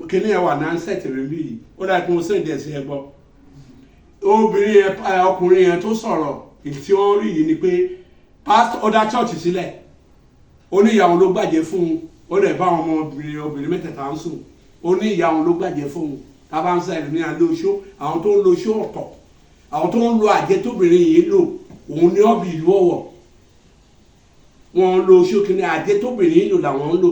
Kíní ẹ̀ wà ní ansẹ̀tì rẹ̀ bí yìí, ó dà kí mo send ẹ̀ sí ẹ gbọ́. Obìnrin yẹn, ọkùnrin yẹn tó sọ̀rọ̀ tí wọ́n rí yìí ni pé pásítọ̀ ó dá church sílẹ̀, ó ní ìyàwó ló gbàjẹ́ fún un, ó lè bá àwọn ọmọbìnrin obìnrin mẹ́tẹ̀ẹ̀ta ń sùn. Ó ní ìyàwó ló gbàjẹ́ fún un. Tábà ń sẹ́yìn ní alẹ́ oṣó, àwọn tó ń lo oṣó ọ̀tọ̀, àwọn tó ń lo àjẹ́ tóbìnrin yìí lò, òun ní ọ̀bì ìlú Ọ̀wọ̀. Wọn ń lo oṣó kìíní, àjẹ́ tóbìnrin yìí lò làwọn ń lò.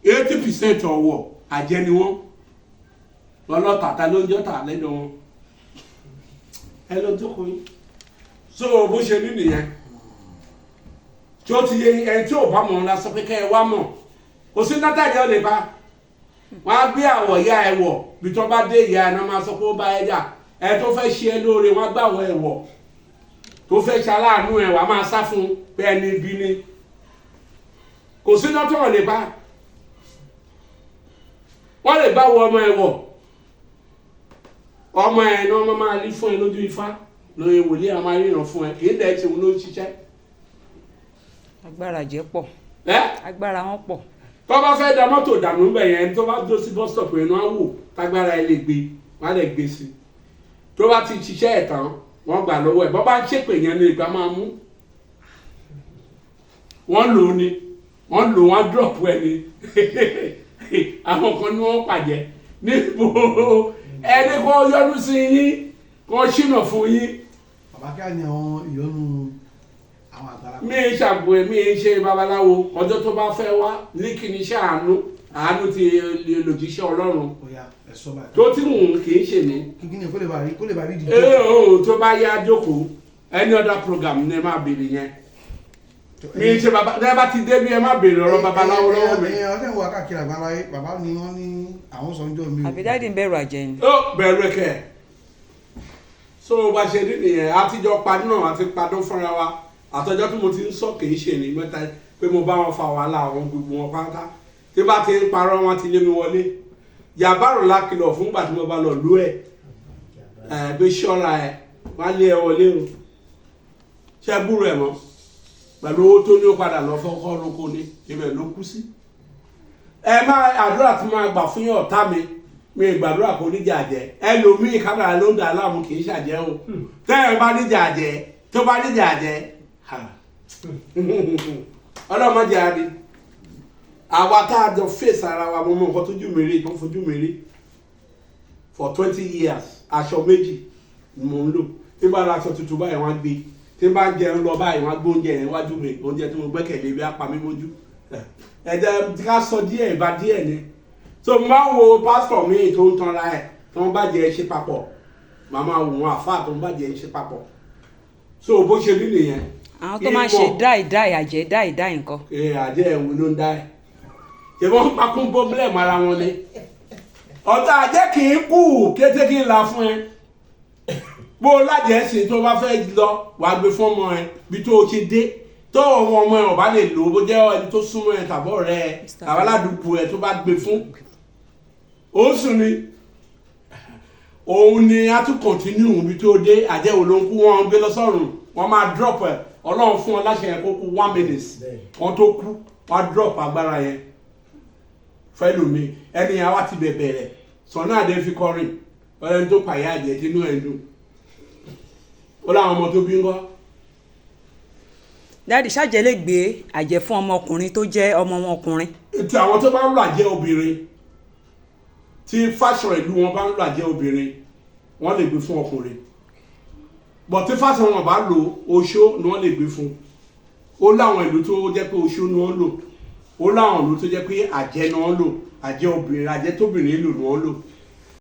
80% Ọ̀wọ̀, àjẹ́ ni wọ́n. Ọlọ́tà ta ló ń jọ́tà lẹ́nu wọn? Ẹ lọ jókòó yín. So bó ṣe ní nìyẹn tí ó ti yé ẹni tí ò bá mọ̀ ọ́n lásán pé kẹ́ ẹ wá mọ̀. Kò sí nátàjẹ́ ò lè pa. Wọ́n á gbé àwọ̀ ìyá ẹ wọ̀. Bí tó bá dé, ìyá ẹ náà máa sọ pé ó bá ẹ jà. Ẹ tó fẹ́ ṣe ẹ lóore, wọ́n á gbà wọ̀ ẹ wọ̀. Tó fẹ́ ṣe aláàánú ẹ, wàá máa sá fún pé ẹni ibi ni. Kò sí nátọ̀ lè pa. Wọ́n lè bá wọ ọmọ ẹ wọ̀. Ọmọ ẹ ní wọ́n máa rí fún ẹ lójú ifá lóye wòlíì, àwọn máa ríran fún ẹ. Kì í dẹ̀ ṣe òun ló ń ṣiṣẹ́. Agbára jẹ́ pọ̀. Ẹ Agbára wọn pọ̀. Tó bá fẹ́ da mọ́tò dànù bẹ̀ yẹn, tó bá dúró sí bus stop yẹn, wọ́n á wò tágbára ẹ lè gbé, wọ́n á lè gbé sí i. Tó bá ti ṣiṣẹ́ ẹ̀ tán, wọ́n gbà lọ́wọ́ ẹ̀. Bọ́ bá ń ṣèpè yẹn ní ìgbà máa mú wọ́n lò ó ni wọ́n lò, wọ́n drop ẹ ni. Àwọn kan ní wọ́n pàjẹ́ níbo ẹni kò yọnu sí yín, kò ṣìnà fún yín. Bàbá, kí á ní àwọn ìyọnu àwọn àgbàlagbà? Mi ń ṣàgbọ, mi ń ṣe babaláwo. Ọjọ́ tó bá fẹ́ wá ní kí ni iṣẹ́ àánú, àánú ti lòjíṣẹ́ Ọlọ́run. Ó yá, ẹ sọ báyìí. Tó tí mò ń kì í ṣe mí. Kí ni kó lè bá rí ìdíje? Ee o, tó bá yá, jókòó. Any other program ní ẹ máa béèrè yẹn. Mi ń ṣe baba. Ẹ bá ti dé bí, ẹ má béèrè ọ̀rọ̀ babaláwo lọ́wọ́ mi. Ẹ̀yin ọ̀sẹ̀ ń wá káàkiri àgbáláyé, bàbá ni wọ́n ní àwọn sọ ń jọ mi o. Àbí daddy ń bẹ̀rù àjẹ́ ni? Ó bẹ̀rù ẹ̀kẹ́. So bá ṣe rí nìyẹn. Àtijọ́ padì náà àti padà fúnra wa. Àtọjọ́ tí mo ti ń sọ, kì í ṣe ní mẹ́ta pé mo bá wọn fa wàhálà. Àwọn gbogbo wọn pátá tí bá ti ń parọ́, wọn ti lé mi wọlé. Yàbárò la kìlọ̀ fún gbà tí mo bá lọ lú ẹ̀ ẹ̀ pé ṣọ́ra ẹ̀, wọ́n á lé ẹ wọlé o. Ṣé gbúrò ẹ̀ mọ́? Pẹ̀lú owó tó ní, ó padà lọ fọ́kọ́ roko ní ibẹ̀ ló kú sí. Ẹ má àdúrà tí máa gbà fún yín, ọ̀tá mi, mi gbàdúrà kó níjà jẹ. Ẹlòmíì kádàrá ló ń dà láàmú, kì í ṣàjẹ́ o. Tẹ́ ẹ bá níjà jẹ, tó bá níjà jẹ, ọlọ́mọdé á ní àwa tá a jọ fèsì ara wa. Mo mọ nǹkan tójú mi rí, tó ń fojú mi rí for 20 years. Aṣọ méjì ni mo ń lò. Tí n bá ra aṣọ tuntun báyìí, wọ́n á gbé. Tí n bá jẹun lọ báyìí, wọ́n á gbé oúnjẹ yẹn wájú mi, oúnjẹ tí mo gbẹ́kẹ̀lé bí apá mi mójú. Ẹ̀jẹ̀ ká sọ díẹ̀ ìbá díẹ̀ ni. So mo máa ń wo pásítọ̀ míì tó ń tanra ẹ̀, tó ń bàjẹ́ ṣe papọ̀. Màá máa wò wọn, àfáà tó ń bàjẹ́ ṣe papọ̀. So bó ṣe rí nìyẹn. Àwọn tó máa ń ṣe dáì dáì àjẹ́, dáì dáì nǹkan? Ẹ àjẹ́ ẹ̀wọ̀n ló ń dá ẹ̀. Ṣé wọ́n ń pakún problem ara wọn ni? Ọ̀tá àjẹ́ kì í kú kété. Kí n la fún ẹ, bó o lájẹ́ ṣe, tó bá fẹ́ lọ, wàá gbé fún ọmọ ẹ. Bí tó o ṣe dé tó ọmọ ọmọ ẹ ọba lè lò ó, bó jẹ́ ẹni tó súnmọ́ ẹ tàbọ̀ rẹ ẹ tàbí aládùúgbò ẹ tó bá gbé fún, ó sùn ni. Òun ni a tún continue bí tó dé. Àjẹwò ló ń kú, wọn gbé lọ sọ́run, wọ́n máa drop ẹ. Ọlọ́run fún ọ láṣẹ yẹn kó kú 1 minute wọ́n tó kú, wọ́n á drop agbára yẹn fẹ́lòmí. Ẹni yẹn wá ti bẹ̀ bẹ̀rẹ̀ sọ̀nà àdé fi kọrin ọlẹ́ni tó pààyà àjẹ́ tínú ẹ̀ dùn. Ó láwọn ọmọ tó bí ń kọ́. Daddy, ṣáàjẹ́ lè gbé àjẹ́ fún ọmọkùnrin tó jẹ́ ọmọ wọn ọkùnrin? Ètò àwọn tó bá ń lò àjẹ́ obìnrin, tí fashion ìlú wọn bá ń lò àjẹ́ obìnrin, wọ́n lè gbé fún ọkùnrin. But tí fashion wọn bá lò, oṣó ni wọ́n lè gbé fún. Ó láwọn ìlú tó jẹ́ pé oṣó ni wọ́n lò, ó láwọn ìlú tó jẹ́ pé àjẹ́ ni wọ́n lò, àjẹ́ obìnrin, àjẹ́ tóbìnrin lò ni wọ́n lò.